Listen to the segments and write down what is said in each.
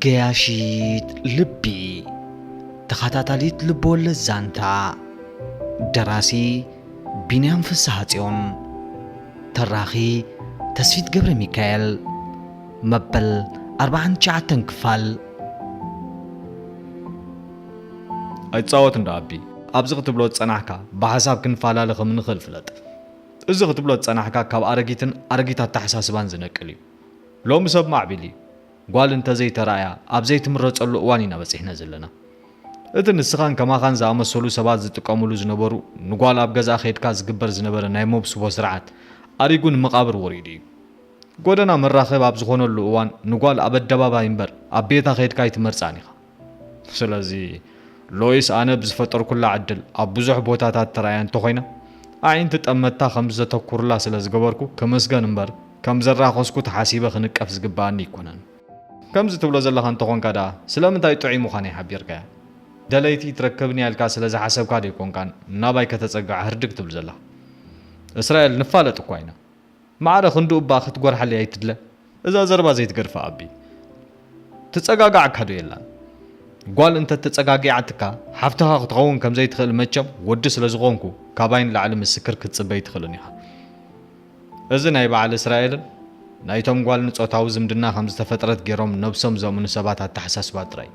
ገያሺት ልቢ፣ ተኸታታሊት ልብወለድ ዛንታ። ደራሲ ቢንያም ፍስሃጽዮን። ተራኺ ተስፊት ገብረ ሚካኤል። መበል ኣርባዓን ትሽዓተን ክፋል። ኣይትጻወት እንዳ ኣቢ። ኣብዚ ክትብሎ ዝጸናሕካ ብሓሳብ ክንፈላለ ከም ንኽእል ፍለጥ። እዚ ክትብሎ ዝጸናሕካ ካብ ኣረጊትን ኣረጊት ኣተሓሳስባን ዝነቅል እዩ። ሎሚ ሰብ ማዕቢል እዩ። ጓል እንተዘይተራእያ ኣብ ዘይትምረጸሉ እዋን ኢና በጺሕና ዘለና። እቲ ንስኻን ከማኻን ዝኣመሰሉ ሰባት ዝጥቀሙሉ ዝነበሩ ንጓል ኣብ ገዛኣ ከይድካ ዝግበር ዝነበረ ናይ መብስቦ ስርዓት ኣሪጉ ንመቓብር ወሪዱ እዩ። ጎደና መራኸቢ ኣብ ዝኾነሉ እዋን ንጓል ኣብ ኣደባባይ እምበር ኣብ ቤታ ከይድካ ኣይትመርጻን ኢኻ። ስለዚ ሎይስ ኣነ ብዝፈጠርኩላ ዕድል ኣብ ብዙሕ ቦታታት ተራእያ እንተኾይና ኣዒንቲ ጠመትታ ከም ዘተኩርላ ስለ ዝገበርኩ ክምስገን እምበር ከም ዘራኸስኩ ተሓሲበ ክንቀፍ ዝግበኣኒ ኣይኮነን። ከምዚ ትብሎ ዘለኻ እንተኾንካ ደኣ ስለምንታይ ጥዑይ ምዃነይ ሓቢርካያ? ደለይቲ ትረክብንያ ኢልካ ስለ ዝሓሰብካ ዶ ኣይኮንካን ናባይ ከተጸግዓ ህርድግ ትብል ዘለኻ? እስራኤል ንፋለጥ እኳ ኢና። ማዕረ ክንድኡ እባ ክትጎርሓለይ ኣይትድለ? እዛ ዘረባ ዘይትገድፋ ኣቢ። ትጸጋጋዓካ ዶ የላን? ጓል እንተ ተጸጋጊዓትካ ሓፍትኻ ክትኸውን ከም ዘይትኽእል መቸም ወዲ ስለ ዝኾንኩ ካባይ ንላዕሊ ምስክር ክትጽበ ኣይትኽእልን ኢኻ። እዚ ናይ በዓል እስራኤልን ናይቶም ጓል ንጾታዊ ዝምድና ከም ዝተፈጥረት ገይሮም ነብሶም ዘእምኑ ሰባት ኣተሓሳስባ ጥራይ።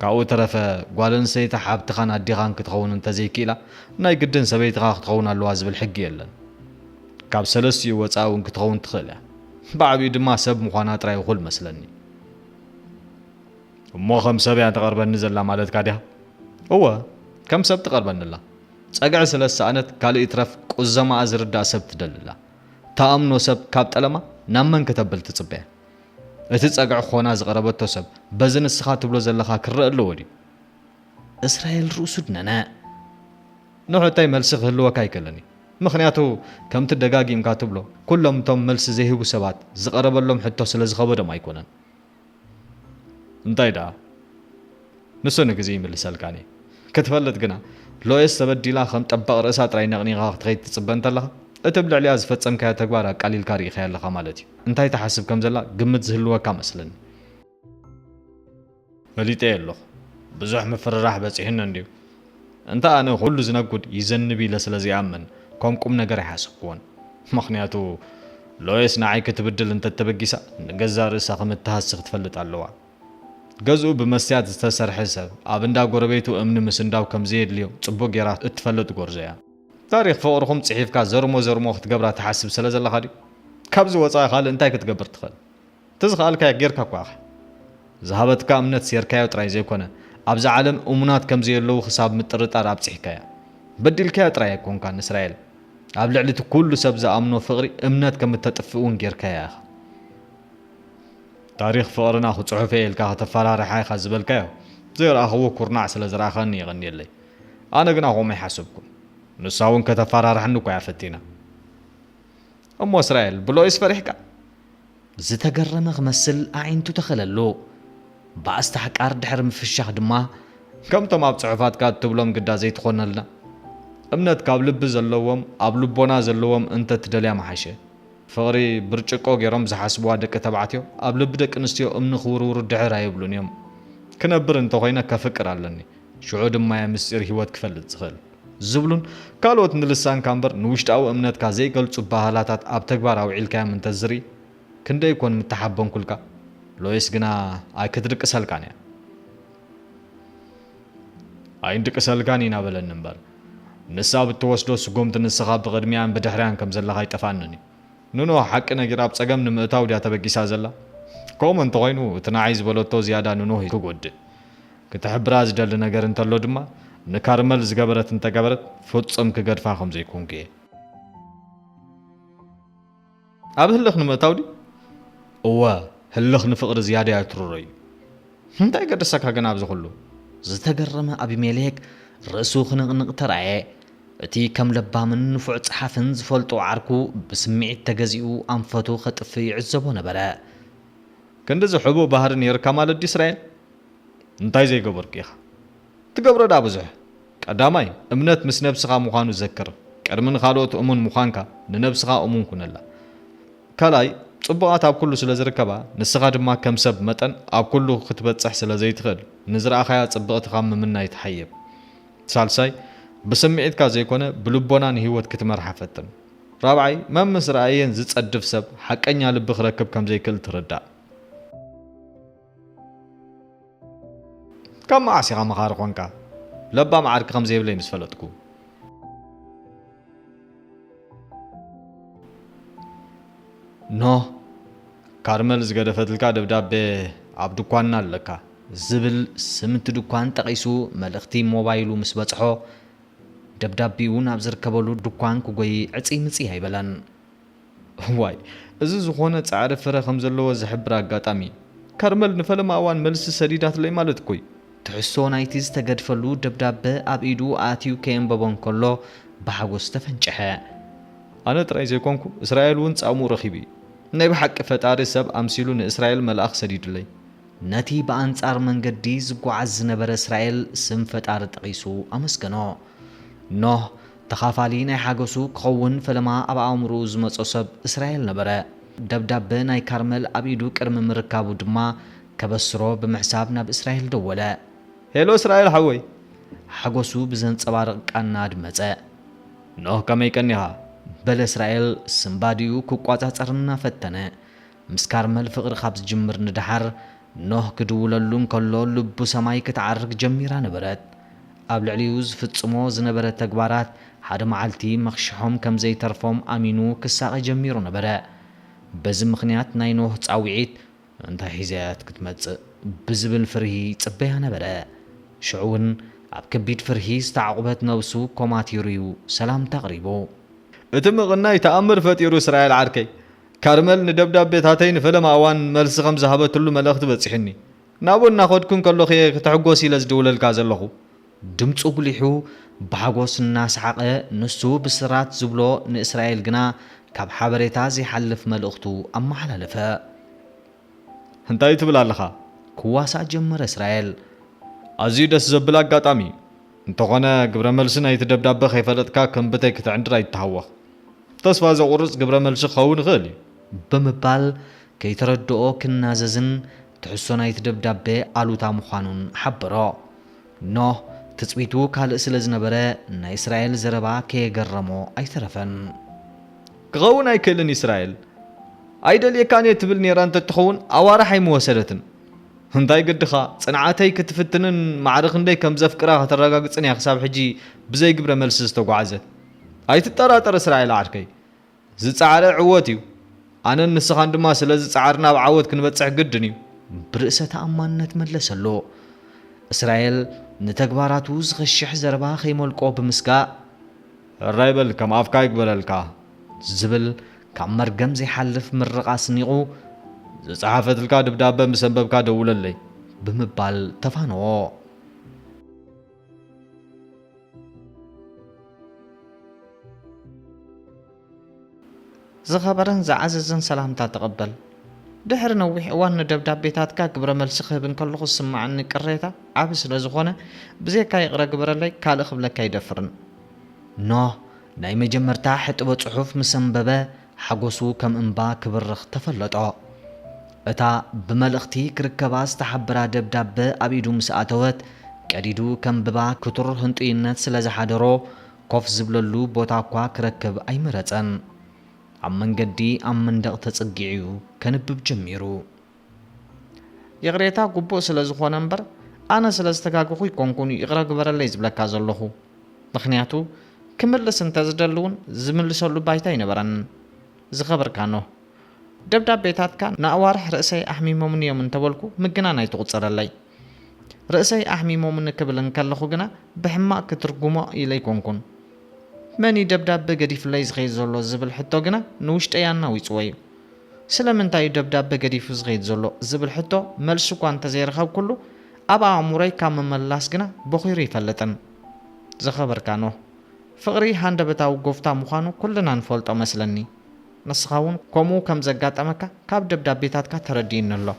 ካብኡ ተረፈ ጓል ኣንስተይቲ ሓብትኻን ኣዴኻን ክትኸውን እንተዘይክኢላ ናይ ግድን ሰበይትኻ ክትኸውን ኣለዋ ዝብል ሕጊ የለን። ካብ ሰለስቲኡ ወጻኢ እውን ክትኸውን ትኽእል እያ። ብዓቢኡ ድማ ሰብ ምዃና ጥራይ እኹል መስለኒ። እሞ ከም ሰብ እያ ትቐርበኒ ዘላ ማለትካ ዲኻ? እወ፣ ከም ሰብ ትቐርበኒ ኣላ። ጸግዒ ስለ ዝሰኣነት ካልእ ይትረፍ ቁዘማኣ ዝርዳእ ሰብ ትደሊ ኣላ። ትኣምኖ ሰብ ካብ ጠለማ ናብ መን ክተብል ትጽበያ? እቲ ጸግዒ ክኾና ዝቐረበቶ ሰብ በዚ ንስኻ ትብሎ ዘለኻ ክረአ ኣለዎ ድዩ? እስራኤል ርእሱ ድነነ። ንሕቶይ መልሲ ክህልወካ ኣይክእልን እዩ። ምኽንያቱ ከምቲ ደጋጊምካ ትብሎ ኩሎም እቶም መልሲ ዘይህቡ ሰባት ዝቐረበሎም ሕቶ ስለ ዝኸበዶም ኣይኮነን። እንታይ ደኣ? ንሱ ንግዜ ይምልሰልካን እዩ። ክትፈልጥ ግና ሎየስ ተበዲላ ከም ጠባቕ ርእሳ ጥራይ ነቕኒቓ ክትኸይድ ትጽበ እንተለኻ እቲ ኣብ ልዕሊኣ ዝፈጸምካዮ ተግባር ኣቃሊልካ ርኢኻያ ኣለኻ ማለት እዩ። እንታይ ትሓስብ ከም ዘላ ግምት ዝህልወካ መስለኒ። ፈሊጠ ኣለኹ። ብዙሕ ምፍርራሕ በጺሑኒ እንድዩ። እንተ ኣነ ኩሉ ዝነጉድ ይዘንብ ኢለ ስለ ዘይኣምን ከም ቁም ነገር ኣይሓሰብክዎን። ምኽንያቱ ሎየስ ንዓይ ክትብድል እንተተበጊሳ ንገዛእ ርእሳ ከም እትሃሲ ክትፈልጥ ኣለዋ። ገዝኡ ብመስትያት ዝተሰርሐ ሰብ ኣብ እንዳ ጎረቤቱ እምኒ ምስንዳው ከም ዘየድልዮ ጽቡቕ ጌራ እትፈልጥ ጎርዞ እያ። ታሪኽ ፍቕርኹም ጽሒፍካ ዘርሞ ዘርሞ ክትገብራ ትሓስብ ስለ ዘለኻ ድዩ? ካብዚ ወጻኢ ካልእ እንታይ ክትገብር ትኽእል? እቲ ዝኸኣልካዮ ጌርካ እኳ ኢኻ። ዝሃበትካ እምነት ሴርካዮ ጥራይ ዘይኮነ፣ ኣብዛ ዓለም እሙናት ከም ዘየለዉ ክሳብ ምጥርጣር ኣብጺሕካያ። በዲልካዮ ጥራይ ኣይኮንካን እስራኤል። ኣብ ልዕሊ እቲ ኩሉ ሰብ ዝኣምኖ ፍቕሪ እምነት ከም እተጥፍእ እውን ጌርካያ ኢኻ። ታሪኽ ፍቕርና ክጽሑፍ እየ ኢልካ ከተፈራርሓ ኢኻ ዝበልካዮ ዘይረኣኽዎ ኩርናዕ ስለ ዝረኣኻኒ የቐንየለይ። ኣነ ግና ከምኡ ኣይሓሰብኩን። ንሳ እውን ከተፈራርሓኒ እኳ እያ ፈቲና። እሞ እስራኤል ብሎይስ ፈሪሕካ? ዝተገረመ ክመስል ኣዒንቱ ተኸለሉ። ብኣስታሕቃር ድሕሪ ምፍሻኽ ድማ፣ ከምቶም ኣብ ጽሑፋትካ እትብሎም ግዳ ዘይትኾነልና። እምነት ካብ ልቢ ዘለዎም፣ ኣብ ልቦና ዘለዎም እንተ ትደልያ ምሓሸ። ፍቕሪ ብርጭቆ ገይሮም ዝሓስብዋ ደቂ ተባዕትዮ፣ ኣብ ልቢ ደቂ ኣንስትዮ እምኒ ክውርውሩ ድሕር ኣይብሉን እዮም። ክነብር እንተኾይነ ከፍቅር ኣለኒ። ሽዑ ድማ እየ ምስጢር ህይወት ክፈልጥ ዝኽእል። ዝብሉን ካልኦት ንልሳንካ እምበር ንውሽጣዊ እምነትካ ዘይገልጹ ባህላታት ኣብ ተግባር ኣውዒልካዮም እንተዝርኢ፣ ክንደይ ኮን ምተሓበንኩልካ። ሎይስ ግና ኣይክትድቅሰልካን እያ። ኣይንድቅሰልካን ኢና በለኒ እምበር፣ ንሳ ብትወስዶ ስጉምቲ ንስኻ ብቕድሚኣን ብድሕሪኣን ከም ዘለኻ ኣይጠፍኣንን እዩ። ንኖህ ሓቂ ነጊራ ኣብ ጸገም ንምእታው ድያ ተበጊሳ ዘላ? ከምኡ እንተኾይኑ፣ እቲ ንዓይ ዝበለቶ ዝያዳ ንኖህ እዩ ክጎድእ። ክትሕብራ ዝደሊ ነገር እንተሎ ድማ፣ ንካርመል ዝገበረት እንተገበረት፣ ፍጹም ክገድፋ ከም ዘይኮንኩ እየ። ኣብ ህልኽ ንምእታው ድዩ? እወ፣ ህልኽ ንፍቕሪ ዝያዳ የትርሮ እዩ። እንታይ ገደሰካ ግን ኣብዚ ኩሉ? ዝተገረመ ኣቢሜሌክ ርእሱ ክንቕንቕ ተራእየ። እቲ ከም ለባምን ንፉዕ ጸሓፍን ዝፈልጦ ዓርኩ ብስምዒት ተገዚኡ ኣንፈቱ ከጥፍእ ይዕዘቦ ነበረ። ክንድዚ ሕቡእ ባህሪ ነይርካ ማለት ድዩ እስራኤል? እንታይ ዘይገበርኩ ኢኻ? ትገብሮ ደኣ ብዙሕ። ቀዳማይ፣ እምነት ምስ ነብስኻ ምዃኑ ዘክር። ቅድሚ ንኻልኦት እሙን ምዃንካ፣ ንነብስኻ እሙን ኩነላ። ካልኣይ፣ ጽቡቓት ኣብ ኩሉ ስለ ዝርከባ፣ ንስኻ ድማ ከም ሰብ መጠን ኣብ ኩሉ ክትበጽሕ ስለ ዘይትኽእል፣ ንዝረኣኻያ ጽብቕቲ ካብ ምምናይ ተሓየብ። ሳልሳይ፣ ብስምዒትካ ዘይኮነ ብልቦና ንህይወት ክትመርሓ ፈትን። ራብዓይ፣ መም ምስ ረኣየን ዝጸድፍ ሰብ ሓቀኛ ልቢ ክረክብ ከም ዘይክእል ትርዳእ። ካብ መዓስ ኢኻ መኻሪ ኾንካ? ለባም ዓርኪ ከም ዘይብለይ ምስ ፈለጥኩ። ኖህ፣ ካርመል ዝገደፈትልካ ደብዳቤ ኣብ ድኳንና ኣለካ ዝብል ስም እቲ ድኳን ጠቒሱ መልእኽቲ ሞባይሉ ምስ በጽሖ፣ ደብዳቤኡ ናብ ዝርከበሉ ድኳን ክጎይ ዕጽይ ምጽይ ኣይበለን። እዋይ፣ እዚ ዝኾነ ጻዕሪ ፍረ ከም ዘለዎ ዝሕብር ኣጋጣሚ እዩ። ካርመል ንፈለማ እዋን መልሲ ሰዲዳትለይ ማለት እኮ እዩ። ትሕዝቶ ናይቲ ዝተገድፈሉ ደብዳበ ኣብ ኢዱ ኣትዩ ከየንበቦ እንከሎ ብሓጎስ ተፈንጨሐ። ኣነ ጥራይ ዘይኮንኩ፣ እስራኤል እውን ጻምኡ ረኺቡ እዩ። ናይ ብሓቂ ፈጣሪ ሰብ ኣምሲሉ ንእስራኤል መልኣኽ ሰዲዱለይ። ነቲ ብኣንጻር መንገዲ ዝጓዓዝ ዝነበረ እስራኤል ስም ፈጣሪ ጠቒሱ ኣመስገኖ። ኖህ ተኻፋሊ ናይ ሓገሱ ክኸውን ፈለማ ኣብ ኣእምሮኡ ዝመጾ ሰብ እስራኤል ነበረ። ደብዳበ ናይ ካርመል ኣብ ኢዱ ቅድሚ ምርካቡ ድማ ከበስሮ ብምሕሳብ ናብ እስራኤል ደወለ። ሄሎ እስራኤል ሓወይ። ሓጎሱ ብዘንጸባርቕ ቃና ኣድመጸ። ኖህ ከመይ ቀኒኻ? በለ እስራኤል ስንባዲኡ ክቋጻጸር እናፈተነ። ምስ ካርመል ፍቕሪ ካብ ዝጅምር ንደሓር ኖህ ክድውለሉ እንከሎ ልቡ ሰማይ ክትዓርግ ጀሚራ ነበረት። ኣብ ልዕሊኡ ዝፍጽሞ ዝነበረ ተግባራት ሓደ መዓልቲ መኽሽሖም ከም ዘይተርፎም ኣሚኑ ክሳቐ ጀሚሩ ነበረ። በዚ ምኽንያት ናይ ኖህ ጻውዒት እንታይ ሒዛያት ክትመጽእ ብዝብል ፍርሂ ይጽበያ ነበረ። ሽዑ እውን ኣብ ከቢድ ፍርሂ ዝተዓቑበት ነብሱ ኮማቲሩ እዩ ሰላምታ ኣቕሪቡ። እቲ ምቕናይ ተኣምር ፈጢሩ እስራኤል ዓርከይ። ካርመል ንደብዳቤታተይ ንፈለማ እዋን መልሲ ከም ዝሃበትሉ መልእኽቲ በጺሑኒ። ናብኡ እናኸድኩ እንከለኹ እየ ክትሕጎስ ኢለ ዝድውለልካ ዘለኹ። ድምጹ ጉሊሑ ብሓጎስ እናሰሓቐ ንሱ ብስራት ዝብሎ ንእስራኤል ግና ካብ ሓበሬታ ዘይሓልፍ መልእኽቱ ኣመሓላለፈ። እንታይ ትብል ኣለኻ? ክዋሳእ ጀመረ እስራኤል። ኣዝዩ ደስ ዘብል ኣጋጣሚ እዩ። እንተኾነ ግብረ መልሲ ናይቲ ደብዳበ ከይፈለጥካ ከም ብተይ ክትዕንድር ኣይትተሃወኽ። ተስፋ ዘቑርጽ ግብረ መልሲ ክኸውን ይኽእል እዩ። ብምባል ከይተረድኦ ክናዘዝን ትሕዝቶ ናይቲ ደብዳበ ኣሉታ ምዃኑን ሓበሮ። ኖህ ትጽቢቱ ካልእ ስለ ዝነበረ ናይ እስራኤል ዘረባ ከየገረሞ ኣይተረፈን። ክኸውን ኣይክእልን እስራኤል። ኣይደልየካን እየ ትብል ነይራ እንተትኸውን ኣዋርሕ ኣይምወሰደትን። እንታይ ግድኻ፣ ጽንዓተይ ክትፍትንን ማዕረ ክንደይ ከም ዘፍቅራ ከተረጋግጽን እያ ክሳብ ሕጂ ብዘይ ግብረ መልሲ ዝተጓዕዘት። ኣይትጠራጠር እስራኤል ዓርከይ። ዝጸዓረ ዕወት እዩ። ኣነን ንስኻን ድማ ስለ ዝጸዓርና ኣብ ዓወት ክንበጽሕ ግድን እዩ። ብርእሰ ተኣማንነት መለሰሉ። እስራኤል ንተግባራቱ ዝኸሽሕ ዘረባ ከይመልቆ ብምስጋእ፣ ሕራይ በል ከም ኣፍካ ይግበረልካ ዝብል ካብ መርገም ዘይሓልፍ ምርቓ ስኒቑ፣ ዝጸሓፈትልካ ደብዳበ ምስ ኣንበብካ ደውለለይ ብምባል ተፋነዎ። ዝኸበረን ዝዓዘዘን ሰላምታ ተቐበል። ድሕሪ ነዊሕ እዋን ንደብዳቤታትካ ግብረ መልሲ ክህብ እንከለኹ ዝስምዓኒ ቅሬታ ዓቢ ስለ ዝኾነ፣ ብዘይካ ይቕረ ግበረለይ ካልእ ክብለካ ኣይደፍርን። ኖህ ናይ መጀመርታ ሕጥበ ጽሑፍ ምስ ኣንበበ፣ ሓጎሱ ከም እምባ ክብርኽ ተፈለጦ። እታ ብመልእኽቲ ክርከባ ዝተሓበራ ደብዳበ ኣብ ኢዱ ምስ ኣተወት፣ ቀዲዱ ከንብባ ክቱር ህንጡይነት ስለ ዝሓደሮ፣ ኮፍ ዝብለሉ ቦታ እኳ ክረክብ ኣይመረጸን። ኣብ መንገዲ ኣብ መንደቕ ተጸጊዑ ከንብብ ጀሚሩ። ይቕሬታ ግቡእ ስለ ዝኾነ እምበር፣ ኣነ ስለ ዝተጋገኹ ኣይኮንኩን ይቕረ ግበረለይ ዝብለካ ዘለኹ። ምኽንያቱ፣ ክምልስ እንተ ዝደሊ እውን ዝምልሰሉ ባይታ ኣይነበረንን። ዝኸበርካ ኖህ፣ ደብዳቤታትካ ንኣዋርሕ ርእሰይ ኣሕሚሞምኒ እዮም እንተበልኩ ምግናን ኣይትቑጸረለይ። ርእሰይ ኣሕሚሞምኒ ክብል እንከለኹ ግና ብሕማቕ ክትርጉሞ ኢለ ኣይኮንኩን። መን እዩ ደብዳበ ገዲፍለይ ዝኸይድ ዘሎ ዝብል ሕቶ ግና ንውሽጠይ ኣናዊጽዎ እዩ። ስለምንታይ እዩ ደብዳበ ገዲፉ ዝኸይድ ዘሎ ዝብል ሕቶ መልሲ እኳ እንተዘይረኸብኩሉ፣ ኣብ ኣእምሮይ ካብ ምምላስ ግና ቦኺሩ ኣይፈልጥን። ዝኸበርካ ኖህ፣ ፍቕሪ ሃንደበታዊ ጎፍታ ምዃኑ ኩልና ንፈልጦ መስለኒ። ንስኻ እውን ከምኡ ከም ዘጋጠመካ ካብ ደብዳቤታትካ ተረዲኡኒ ኣሎ።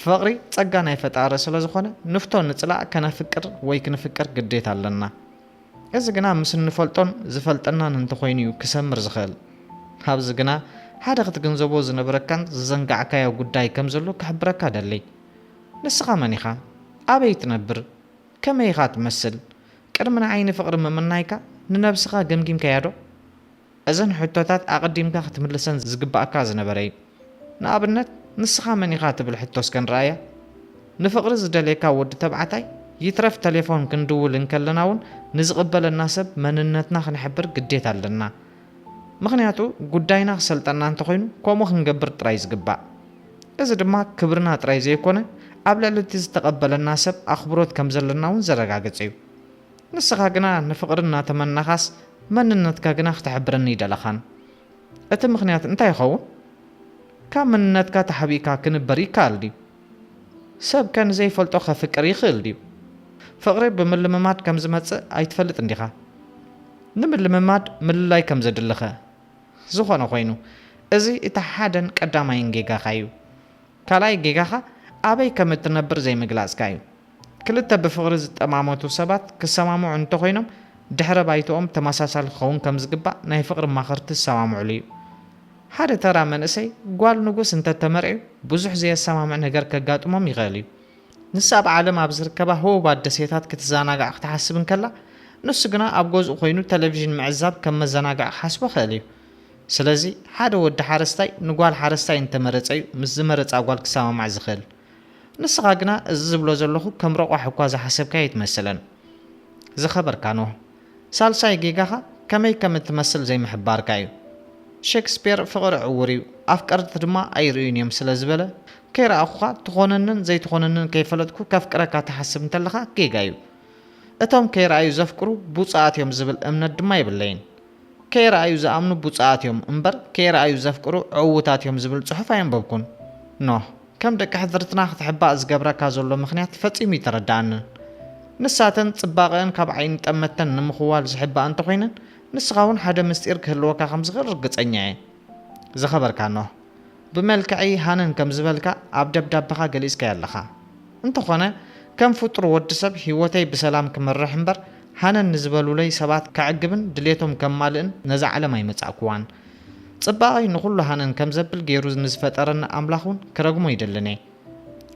ፍቕሪ ጸጋ ናይ ፈጣሪ ስለ ዝኾነ፣ ንፍቶ ንጽላእ ከነፍቅር ወይ ክንፍቀር ግዴታ ኣለና። እዚ ግና ምስ እንፈልጦን ዝፈልጠናን እንተኾይኑ እዩ ክሰምር ዝኽእል። ኣብዚ ግና ሓደ ክትግንዘቦ ዝነበረካን ዝዘንጋዕካዮ ጉዳይ ከም ዘሎ ክሕብረካ ደሊ። ንስኻ መን ኢኻ? ኣበይ ትነብር? ከመይ ኢኻ ትመስል? ቅድሚ ንዓይ ንፍቕሪ ምምናይካ ንነብስኻ ገምጊምካያ ዶ? እዘን ሕቶታት ኣቐዲምካ ክትምልሰን ዝግባኣካ ዝነበረ እዩ። ንኣብነት፣ ንስኻ መን ኢኻ ትብል ሕቶ እስከ ንረኣያ። ንፍቕሪ ዝደልየካ ወዲ ተባዕታይ፣ ይትረፍ ተሌፎን ክንድውል እንከለና እውን ንዝቕበለና ሰብ መንነትና ክንሕብር ግዴታ ኣለና። ምኽንያቱ ጉዳይና ክሰልጠና እንተኾይኑ ከምኡ ክንገብር ጥራይ ዝግባእ። እዚ ድማ ክብርና ጥራይ ዘይኮነ ኣብ ልዕሊ እቲ ዝተቐበለና ሰብ ኣኽብሮት ከም ዘለና እውን ዘረጋግጽ እዩ። ንስኻ ግና ንፍቕሪ እናተመናኻስ መንነትካ ግና ክትሕብረኒ ይደለኻን። እቲ ምኽንያት እንታይ ይኸውን? ካብ መንነትካ ተሓቢእካ ክንበር ይከኣል ድዩ? ሰብ ከ ንዘይፈልጦ ከፍቅር ይኽእል ድዩ? ፍቕሪ ብምልምማድ ከም ዝመጽእ ኣይትፈልጥ እንዲኻ? ንምልምማድ ምልላይ ከም ዘድልኸ ዝኾነ ኮይኑ፣ እዚ እቲ ሓደን ቀዳማይን ጌጋኻ እዩ። ካልኣይ ጌጋኻ ኣበይ ከም እትነብር ዘይምግላጽካ እዩ። ክልተ ብፍቕሪ ዝጠማመቱ ሰባት ክሰማምዑ እንተኾይኖም፣ ድሕረ ባይትኦም ተመሳሳሊ ክኸውን ከም ዝግባእ ናይ ፍቕሪ ማኸርቲ ዝሰማምዑሉ እዩ። ሓደ ተራ መንእሰይ ጓል ንጉስ እንተተመርዕዩ ብዙሕ ዘየሰማምዕ ነገር ከጋጥሞም ይኽእል እዩ። ንሳ ኣብ ዓለም ኣብ ዝርከባ ህቡባት ደሴታት ክትዘናጋዕ ክትሓስብ እንከላ፣ ንሱ ግና ኣብ ገዝኡ ኮይኑ ቴሌቪዥን ምዕዛብ ከም መዘናግዒ ክሓስቦ ይኽእል እዩ። ስለዚ ሓደ ወዲ ሓረስታይ ንጓል ሓረስታይ እንተመረጸ እዩ ምስ ዝመረጻ ጓል ክሰማማዕ ዝኽእል። ንስኻ ግና እዚ ዝብሎ ዘለኹ ከም ረቋሕ እኳ ዝሓሰብካዮ ኣይትመስልን። ዝኸበርካ ኖህ፣ ሳልሳይ ጌጋኻ ከመይ ከም እትመስል ዘይምሕባርካ እዩ። ሼክስፔር ፍቕሪ ዕዉር እዩ፣ ኣፍቀርቲ ድማ ኣይርእዩን እዮም ስለ ዝበለ፣ ከይረኣኹኻ ትኾነንን ዘይትኾነንን ከይፈለጥኩ ከፍቅረካ ትሓስብ እንተለኻ ጌጋ እዩ። እቶም ከይረኣዩ ዘፍቅሩ ብፁዓት እዮም ዝብል እምነት ድማ የብለይን። ከይረኣዩ ዝኣምኑ ብፁዓት እዮም እምበር፣ ከይረኣዩ ዘፍቅሩ ዕዉታት እዮም ዝብል ጽሑፍ ኣየንበብኩን። ኖህ፣ ከም ደቂ ሕድርትና ክትሕባእ ዝገብረካ ዘሎ ምኽንያት ፈጺሙ ኣይተረድኣንን። ንሳተን ጽባቐአን ካብ ዓይኒ ጠመተን ንምኽዋል ዝሕባእ እንተኾይነን፣ ንስኻ እውን ሓደ ምስጢር ክህልወካ ከም ዝኽእል ርግጸኛ እየ። ዝኸበርካ ኖህ፣ ብመልክዐይ ሃነን ከም ዝበልካ ኣብ ደብዳበኻ ገሊጽካዮ ኣለኻ። እንተኾነ፣ ከም ፍጡር ወዲ ሰብ ህይወተይ ብሰላም ክመርሕ እምበር፣ ሃነን ንዝበሉለይ ሰባት ከዕግብን ድሌቶም ከማልእን ነዛ ዓለም ኣይመጻእኩዋን። ጽባቐይ ንኹሉ ሃነን ከም ዘብል ገይሩ ንዝፈጠረኒ ኣምላኽ እውን ክረግሞ ኣይደልን እየ።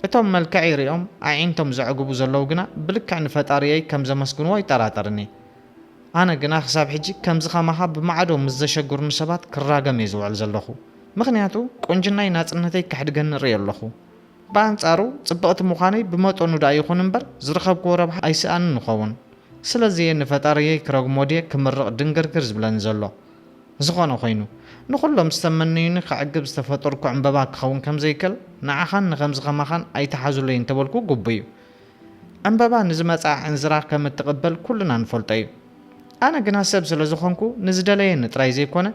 እቶም መልክዐይ ሪኦም ኣዒንቶም ዘዕግቡ ዘለዉ ግና ብልክዕ ንፈጣሪየይ ከም ዘመስግንዎ ኣይጠራጠርን እየ። ኣነ ግና ክሳብ ሕጂ ከምዚ ከማኻ ብማዕዶ ምስ ዘሸግሩኒ ሰባት ክራገም እየ ዝውዕል ዘለኹ። ምኽንያቱ ቁንጅናይ ናጽነተይ ከሕድገኒ እርኢ ኣለኹ። ብኣንጻሩ ጽብቕቲ ምዃነይ ብመጠኑ ደኣ ይኹን እምበር ዝረኸብክዎ ረብሓ ኣይስኣንን ይኸውን። ስለዚ እየ ንፈጣሪየይ ክረግሞ ድየ ክምርቕ ድንግርግር ዝብለኒ ዘሎ። ዝኾነ ኮይኑ፣ ንኹሎም ዝተመነዩኒ ከዕግብ ዝተፈጠርኩ ዕምበባ ክኸውን ከም ዘይክእል ንዓኻን ንኸምዚ ከማኻን ኣይትሓዙለይ እንተበልኩ ግቡእ እዩ። ዕምበባ ንዝመጽኣ ዕንዝራ ከም እትቕበል ኩልና ንፈልጦ እዩ። ኣነ ግና ሰብ ስለ ዝኾንኩ ንዝደለየኒ ጥራይ ዘይኮነ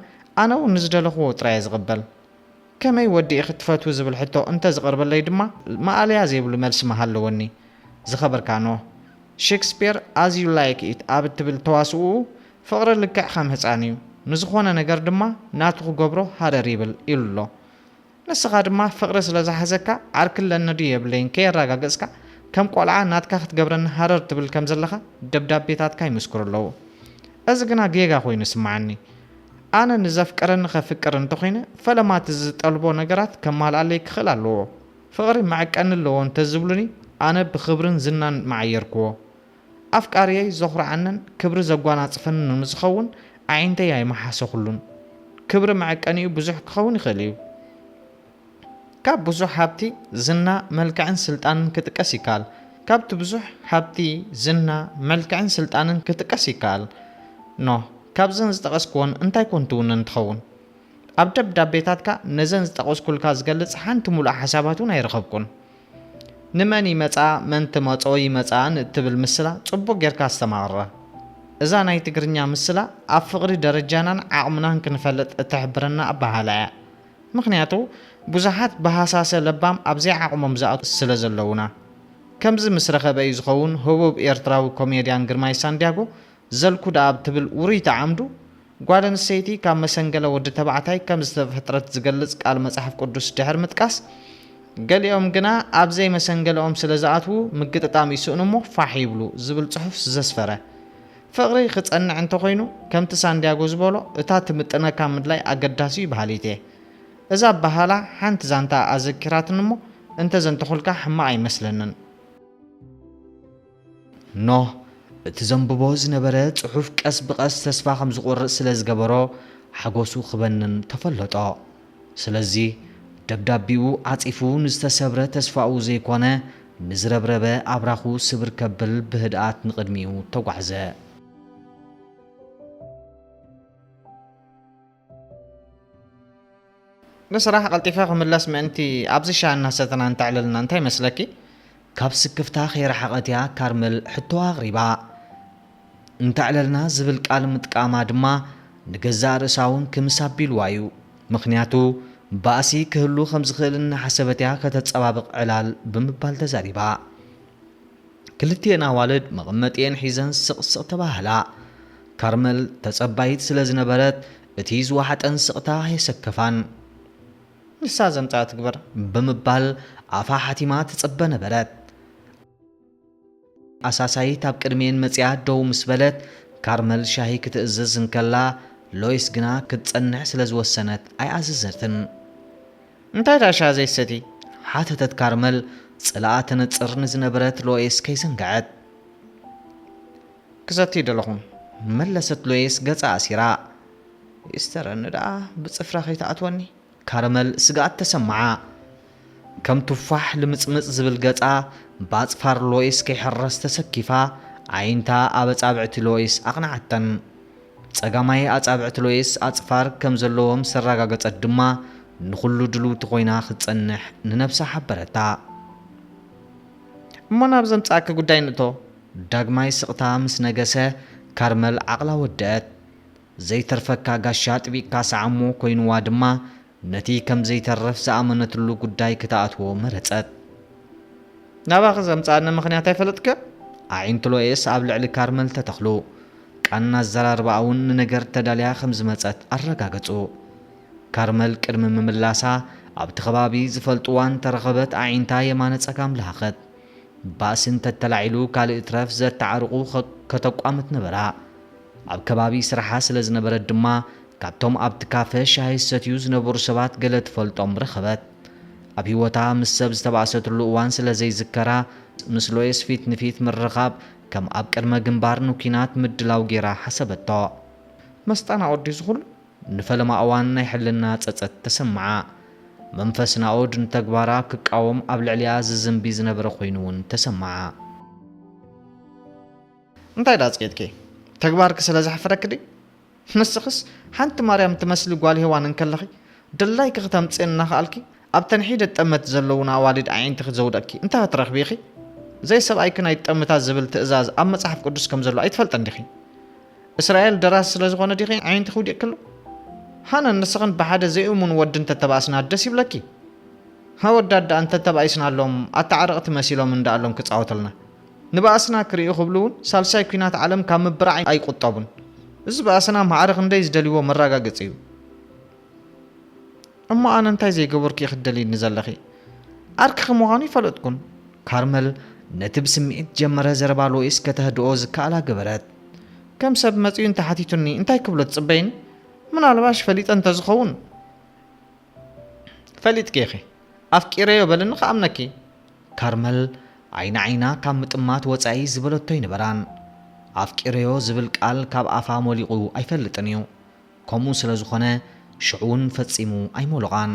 ኣነ እውን ንዝደለኽዎ ጥራይ እየ ዝቕበል። ከመይ ወዲ ኢኺ ትፈትዊ ዝብል ሕቶ እንተ ዝቐርበለይ ድማ ማእለያ ዘይብሉ መልሲ ምሃለወኒ። ዝኸበርካ ኖህ፣ ሼክስፔር As You Like It ኣብ እትብል ተዋስእኡ ፍቕሪ ልክዕ ከም ህጻን እዩ፣ ንዝኾነ ነገር ድማ ናቱ ክገብሮ ሃረር ይብል ኢሉ ኣሎ። ንስኻ ድማ ፍቕሪ ስለ ዝሓዘካ ዓርኪ ኣለኒ ድዩ የብለይን ከየረጋገጽካ ከም ቆልዓ ናትካ ክትገብረኒ ሃረር ትብል ከም ዘለኻ ደብዳቤታትካ ይምስክሩ ኣለዉ። እዚ ግና ጌጋ ኮይኑ ይስምዓኒ። ኣነ ንዘፍቀረኒ ከፍቅር እንተኾይነ ፈለማ እቲ ዝጠልቦ ነገራት ከማልኣለይ ክኽእል ኣለዎ። ፍቕሪ መዐቀኒ ኣለዎ እንተዝብሉኒ ኣነ ብኽብርን ዝናን ምዓየርክዎ። ኣፍቃሪየይ ዘኹርዓንን ክብሪ ዘጓናጽፈንን ንዝኸውን ኣዒንተይ ኣይመሓሰኹሉን። ክብሪ መዐቀኒኡ ብዙሕ ክኸውን ይኽእል እዩ። ካብ ብዙሕ ሃብቲ፣ ዝና፣ መልክዕን ስልጣንን ክጥቀስ ይከኣል። ካብቲ ብዙሕ ሃብቲ፣ ዝና፣ መልክዕን ስልጣንን ክጥቀስ ይከኣል። ኖህ፣ ካብዘን ዝጠቐስክወን እንታይ ኮን ትውንን ትኸውን? ኣብ ደብዳቤታትካ ነዘን ዝጠቐስኩልካ ዝገልጽ ሓንቲ ምሉእ ሓሳባት እውን ኣይረኸብኩን። ንመን ይመጻ መን ትመጾ ይመጻ ንእትብል ምስላ ጽቡቕ ጌርካ ኣስተማቕራ። እዛ ናይ ትግርኛ ምስላ ኣብ ፍቕሪ ደረጃናን ዓቕምናን ክንፈልጥ እትሕብረና ኣበሃህላ እያ። ምኽንያቱ ብዙሓት ብሃሳሰ ለባም ኣብ ዘይዓቕሞም ዝኣትዉ ስለ ዘለዉና። ከምዚ ምስ ረኸበ እዩ ዝኸውን ህቡብ ኤርትራዊ ኮሜድያን ግርማይ ሳንድያጎ ዘልኩ ደኣ ኣብ ትብል ውርይቲ ዓምዱ፣ ጓል ኣንስተይቲ ካብ መሰንገለ ወዲ ተባዕታይ ከም ዝተፈጥረት ዝገልጽ ቃል መጽሓፍ ቅዱስ ድሕሪ ምጥቃስ፣ ገሊኦም ግና ኣብ ዘይመሰንገለኦም ስለ ዝኣትዉ ምግጥጣም ይስእኑ እሞ ፋሕ ይብሉ ዝብል ጽሑፍ ዘስፈረ። ፍቕሪ ክጸንዕ እንተኾይኑ፣ ከምቲ ሳንድያጎ ዝበሎ፣ እታ ትምጥነካ ምድላይ ኣገዳሲ እዩ በሃሊት እየ። እዛ ኣበሃህላ ሓንቲ ዛንታ ኣዘኪራትኒ እሞ እንተዘንተኹልካ ሕማቕ ኣይመስለንን። ኖህ እቲ ዘንብቦ ዝነበረ ጽሑፍ ቀስ ብቐስ ተስፋ ከም ዝቖርጽ ስለ ዝገበሮ ሓጎሱ ክበንን ተፈለጦ። ስለዚ ደብዳቤኡ ዓጺፉ ንዝተሰብረ ተስፋኡ ዘይኮነ ንዝረብረበ ኣብራኹ ስብር ከብል ብህድኣት ንቕድሚኡ ተጓዕዘ። ንስራሕ ቀልጢፈ ክምለስ ምእንቲ ኣብዚ ሻሂ እናሰተና እንተዕለልና እንታይ ይመስለኪ? ካብ ስክፍታ ከይረሓቐት እያ ካርመል ሕቶ ኣቕሪባ። እንተዕለልና ዝብል ቃል ምጥቃማ ድማ ንገዛእ ርእሳ እውን ክምስ ኣቢልዋ እዩ። ምኽንያቱ ባእሲ ክህሉ ከም ዝኽእል እናሓሰበት እያ ከተጸባብቕ ዕላል ብምባል ተዛሪባ። ክልቲኤን ኣዋልድ መቐመጢኤን ሒዘን ስቕ ስቕ ተባህላ። ካርመል ተጸባይት ስለ ዝነበረት እቲ ዝወሓጠን ስቕታ ኣየሰከፋን። ንሳ ዘምጽኣ ትግበር ብምባል ኣፋ ሓቲማ ትጽበ ነበረት። ኣሳሳይት ኣብ ቅድሚኤን መጺኣ ደው ምስ በለት ካርመል ሻሂ ክትእዝዝ እንከላ ሎይስ ግና ክትጸንሕ ስለ ዝወሰነት ኣይኣዘዘትን። እንታይ ደኣ ሻሂ ዘይትሰቲ? ሓተተት ካርመል ጽልኣ ተነጽር ንዝነበረት ሎይስ ከይዘንግዐት። ክሰቲ ደለኹ መለሰት ሎይስ ገጻ ኣሲራ። ይስተረኒ ደኣ ብጽፍራ ከይትኣትወኒ። ካርመል ስግኣት ተሰምዓ። ከም ቱፋሕ ልምጽምጽ ዝብል ገጻ ብኣጽፋር ሎይስ ከይሕረስ ተሰኪፋ ኣዒንታ ኣብ ኣጻብዕቲ ሎይስ ኣቕንዓተን። ጸጋማይ ኣጻብዕቲ ሎይስ ኣጽፋር ከም ዘለዎ ምስ ኣረጋገጸት ድማ ንኹሉ ድልውቲ ኮይና ክትጸንሕ ንነብሳ ሓበረታ። እሞ ናብ ዘምጻእኪ ጉዳይ ንእቶ። ዳግማይ ስቕታ ምስ ነገሰ ካርመል ዓቕላ ወደአት። ዘይተርፈካ ጋሻ ኣጥቢቕካ ሰዓሞ ኮይንዋ ድማ ነቲ ከም ዘይተርፍ ዝኣመነትሉ ጉዳይ ክትኣትዎ መረጸት። ናባኺ ዘምጽኣኒ ምኽንያት ኣይፈለጥክዮን? ኣዒንቲ ሎኤስ ኣብ ልዕሊ ካርመል ተተኽሉ። ቃና ኣዘራርባኣ እውን ንነገር ተዳልያ ከም ዝመጸት ኣረጋገጹ። ካርመል ቅድሚ ምምላሳ ኣብቲ ከባቢ ዝፈልጥዋ እንተረኸበት ኣዒንታ የማነ ጸጋም ለሃኸት። ባእሲ እንተተላዒሉ ካልእ ትረፍ ዘተዓርቑ ኸ-፣ ከተቋምት ነበራ። ኣብ ከባቢ ስራሓ ስለ ዝነበረት ድማ ካብቶም ኣብቲ ካፈ ሻሂ ዝሰትዩ ዝነበሩ ሰባት ገለ ትፈልጦም ረኸበት። ኣብ ህይወታ ምስ ሰብ ዝተባእሰትሉ እዋን ስለ ዘይዝከራ ምስ ሎየስ ፊት ንፊት ምርኻብ ከም ኣብ ቅድመ ግንባር ንኲናት ምድላው ገይራ ሓሰበቶ። መስጣ ናኦድ ድዩ ዝኹሉ? ንፈለማ እዋን ናይ ሕልና ጸጸት ተሰምዓ። መንፈስ ናኦድ ንተግባራ ክቃወም ኣብ ልዕሊኣ ዝዝንቢ ዝነበረ ኮይኑ እውን ተሰምዓ። እንታይ ደኣ ኣጽቂጥኪ? ተግባርኪ ስለ ዘሕፍረኪ ድዩ? ንስኽስ ሓንቲ ማርያም ትመስሊ ጓል ሄዋን እንከለኺ ድላይኪ ክተምጽኢ እናኸኣልኪ ኣብተን ሒደት ጠመት ዘለዉን ኣዋልድ ኣዒንትኺ ዘውደቕኪ እንታይ ክትረኽቢ ኢኺ? ዘይሰብኣይክን ኣይትጠምታ ዝብል ትእዛዝ ኣብ መጽሓፍ ቅዱስ ከም ዘሎ ኣይትፈልጥን ዲኺ? እስራኤል ደራሲ ስለ ዝኾነ ዲኺ ኣዒንትኺ ውዲቕክሉ? ሃነን ንስኽን ብሓደ ዘይእሙን ወዲ እንተተባእስና ደስ ይብለኪ? ኣወዳት ደኣ እንተተባኢስናሎም ኣተዓረቕቲ መሲሎም እንዳኣሎም ክጻወተልና። ንባእስና ክርእዩ ክብሉ እውን ሳልሳይ ኲናት ዓለም ካብ ምብራዕ ኣይቁጠቡን። እዚ ባእስና ማዕረ ክንደይ ዝደልይዎ መረጋገጺ እዩ። እሞ ኣነ እንታይ ዘይገበርኩ ኢኺ ትደልይኒ ዘለኺ? ዓርክኺ ምዃኑ ይፈለጥኩን። ካርመል ነቲ ብስምዒት ጀመረ ዘረባ ሎይስ ከተህድኦ ዝከኣላ ገበረት። ከም ሰብ መጺኡ እንተሓቲቱኒ እንታይ ክብሎ ትጽበይኒ? ምናልባሽ ፈሊጠ እንተዝኸውን። ፈሊጥኪ ኢኺ። ኣፍቂረዮ በልኒ ክኣምነኪ። ካርመል ዓይኒ ዓይና ካብ ምጥማት ወጻኢ ዝበለቶ ኣይነበራን። ኣፍቂረዮ ዝብል ቃል ካብ ኣፋ ሞሊቑ ኣይፈልጥን እዩ። ከምኡ ስለ ዝኾነ ሽዑ እውን ፈጺሙ ኣይሞለቓን።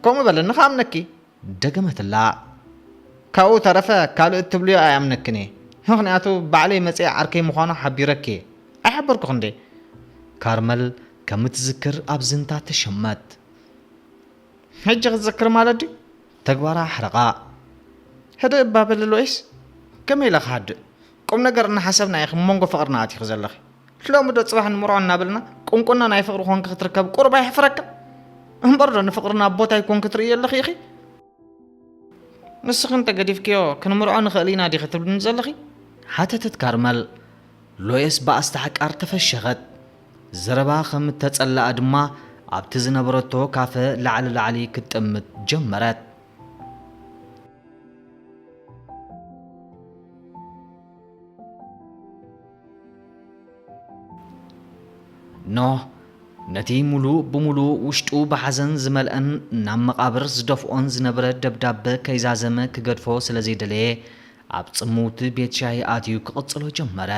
ከምኡ በልኒ ክኣምነኪ። ደገመትላ። ካብኡ ተረፈ ካልእ እትብልዮ ኣይኣምነክን እየ። ምኽንያቱ ባዕለይ መጺአ ዓርከይ ምዃኑ ሓቢረኪ እየ። ኣይሓበርኩኽን ድየ? ካርመል ከም እትዝክር ኣብ ዝንታ ተሸመት። ሕጂ ክትዝክር ማለት ድዩ? ተግባራ ኣሕረቓ። ህድእ እባ በሊ ሎይስ። ከመይ ኢለ ክሃድእ? ቁም ነገር እናሓሰብና ኢኺ መንጎ ፍቕርና ኣቲኺ ዘለኺ። ሎሚ ዶ ጽባሕ ንምርዖ እናበልና ቁንቁና ናይ ፍቕሪ ኮንኪ ክትርከቢ ቁሩብ ኣየሕፍረክን? እምበር ዶ ንፍቕርና ቦታ ኣይኮንኪ ትርእዮ ኣለኺ ኢኺ? ንስኺ እንተገዲፍክዮ ክንምርዖ ንኽእል ኢና ዲኺ ትብልኒ ዘለኺ? ሓተተት ካርመል። ሎየስ ብኣስተሕቃር ተፈሸኸት። ዘረባ ከም እተጸለኣ ድማ ኣብቲ ዝነበረቶ ካፈ ላዕሊ ላዕሊ ክትጥምት ጀመረት። ኖህ ነቲ ሙሉእ ብሙሉእ ውሽጡ ብሓዘን ዝመልአን ናብ መቓብር ዝደፍኦን ዝነበረ ደብዳበ ከይዛዘመ ክገድፎ ስለ ዘይደለየ፣ ኣብ ጽምውቲ ቤት ሻሂ ኣትዩ ክቕጽሎ ጀመረ።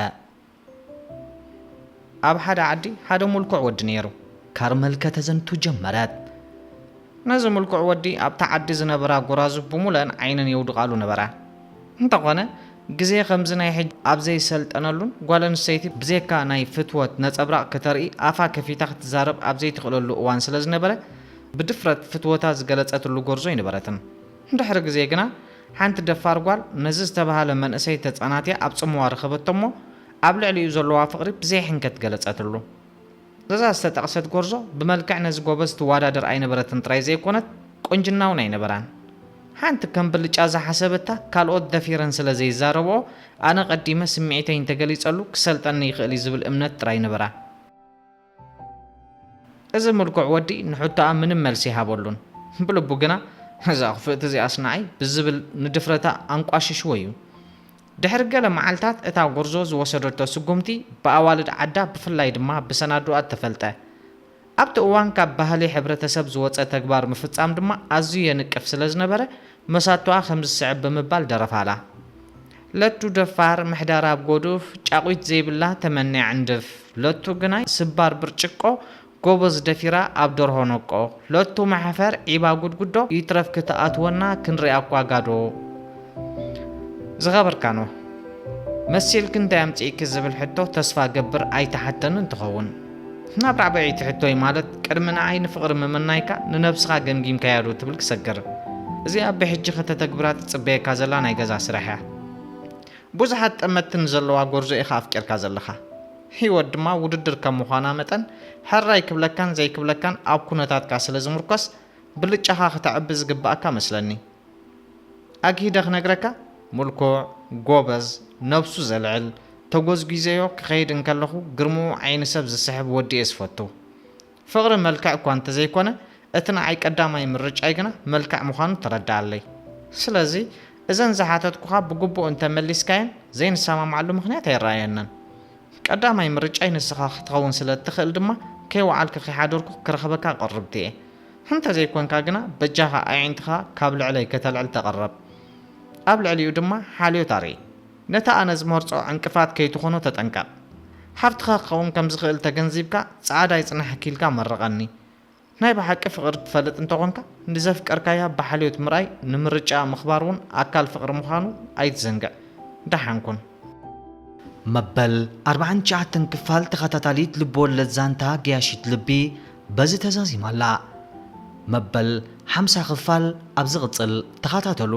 ኣብ ሓደ ዓዲ ሓደ ምልኩዕ ወዲ ነይሩ። ካርመል ከተዘንቱ ጀመረት። ነዚ ምልኩዕ ወዲ ኣብታ ዓዲ ዝነበራ ጎራዙ ብሙሉአን ዓይነን የውድቓሉ ነበራ። እንተኾነ፣ ግዜ ከምዚ ናይ ሕጂ ኣብ ዘይሰልጠነሉን ጓል ኣንስተይቲ ብዘይካ ናይ ፍትወት ነጸብራቕ ከተርኢ ኣፋ ከፊታ ክትዛረብ ኣብ ዘይትኽእለሉ እዋን ስለ ዝነበረ፣ ብድፍረት ፍትወታ ዝገለጸትሉ ጎርዞ ኣይነበረትን። ድሕሪ ግዜ ግና፣ ሓንቲ ደፋር ጓል ነዚ ዝተባህለ መንእሰይ ተጸናትያ ኣብ ጽምዋ ረኸበቶ እሞ፣ ኣብ ልዕሊኡ ዘለዋ ፍቕሪ ብዘይ ሕንከት ገለጸትሉ። እዛ ዝተጠቕሰት ጎርዞ ብመልክዕ ነዚ ጎበዝ ትወዳደር ኣይነበረትን ጥራይ ዘይኮነት፣ ቁንጅና እውን ኣይነበራን። ሓንቲ ከም ብልጫ ዝሓሰበታ፣ ካልኦት ደፊረን ስለ ዘይዛረብኦ፣ ኣነ ቀዲመ ስምዒተይ እንተገሊጸሉ ክሰልጠኒ ይኽእል እዩ ዝብል እምነት ጥራይ ነበራ። እዚ ምልኩዕ ወዲ ንሕቶኣ ምንም መልሲ ይሃበሉን። ብልቡ ግና፣ "እዛ ክፍእቲ እዚኣስ ንዓይ" ብዝብል ንድፍረታ ኣንቋሽሽዎ እዩ። ድሕሪ ገለ መዓልታት እታ ጎርዞ ዝወሰደቶ ስጉምቲ ብኣዋልድ ዓዳ ብፍላይ ድማ ብሰናዱኣ ተፈልጠ። ኣብቲ እዋን ካብ ባህሊ ሕብረተሰብ ዝወጸ ተግባር ምፍጻም ድማ ኣዝዩ የንቅፍ ስለ ዝነበረ መሳቱኣ ከም ዝስዕብ ብምባል ደረፋላ። ለቱ ደፋር ምሕዳራ ኣብ ጎዱፍ፣ ጫቑት ዘይብላ ተመንያ ዕንድፍ። ለቱ ግናይ ስባር ብርጭቆ፣ ጎበዝ ደፊራ ኣብ ደርሆ ነቆ። ለቱ መሕፈር ዒባ ጉድጉዶ፣ ይትረፍ ክትኣትወና ክንሪኣ እኳ ጋዶ። ዝኸበርካ ኖህ፣ መሲልኪ እንታይ ኣምጺእኪ ዝብል ሕቶ ተስፋ ገብር ኣይተሓተንን ትኸውን። ናብ ራብዐይቲ ሕቶይ ማለት ቅድሚ ንዓይ ንፍቕሪ ምምናይካ ንነብስኻ ገምጊምካያ ዶ ትብል ክሰግር። እዚኣ ብሕጂ ከተተግብራ ትጽበየካ ዘላ ናይ ገዛ ስራሕ እያ። ብዙሓት ጠመትቲ ንዘለዋ ጎርዞ ኢኻ ኣፍቂርካ ዘለኻ። ህይወት ድማ ውድድር ከም ምዃና መጠን ሕራይ ክብለካን ዘይክብለካን ኣብ ኩነታትካ ስለ ዝምርኮስ ብልጫኻ ክተዕቢ ዝግባኣካ መስለኒ። ኣግሂደ ክነግረካ፣ ምልኩዕ፣ ጎበዝ፣ ነብሱ ዘልዕል፣ ተጎዝጒዘዮ ክኸይድ እንከለኹ ግርምኡ ዓይኒ ሰብ ዝስሕብ ወዲ እየ ዝፈቱ። ፍቕሪ መልክዕ እኳ እንተዘይኮነ፣ እቲ ንዓይ ቀዳማይ ምርጫይ ግና መልክዕ ምዃኑ ተረድኣለይ። ስለዚ፣ እዘን ዝሓተትኩኻ ብግቡእ እንተመሊስካየን ዘይንሰማማዓሉ ምኽንያት ኣይረኣየንን። ቀዳማይ ምርጫይ ንስኻ ክትኸውን ስለ እትኽእል ድማ ከይወዓልኩ ከይሓደርኩ ክረኽበካ ቅርብቲ እየ። እንተዘይኮንካ ግና በጃኻ ኣዒንትኻ ካብ ልዕለይ ከተልዕል ተቐረብ። ኣብ ልዕሊኡ ድማ ሓልዮት ኣርኢ። ነቲ ኣነ ዝመርጾ ዕንቅፋት ከይትኾኖ ተጠንቀቕ። ሃፍትኻ ክኸውን ከም ዝኽእል ተገንዚብካ ጻዕዳ ይጽናሓኪ ኢልካ መርቐኒ። ናይ ብሓቂ ፍቕሪ ትፈልጥ እንተኾንካ፣ ንዘፍቀርካያ ብሓልዮት ምርኣይ ንምርጫኣ ምኽባር እውን ኣካል ፍቕሪ ምዃኑ ኣይትዘንግዕ። ደሓን ኩን። መበል ኣርብዓን ትሽዓተን ክፋል ተኸታታሊት ልብወለድ ዛንታ ገያሺት ልቢ በዚ ተዛዚማ ኣላ። መበል ሓምሳ ክፋል ኣብ ዝቕጽል ተኸታተሉ።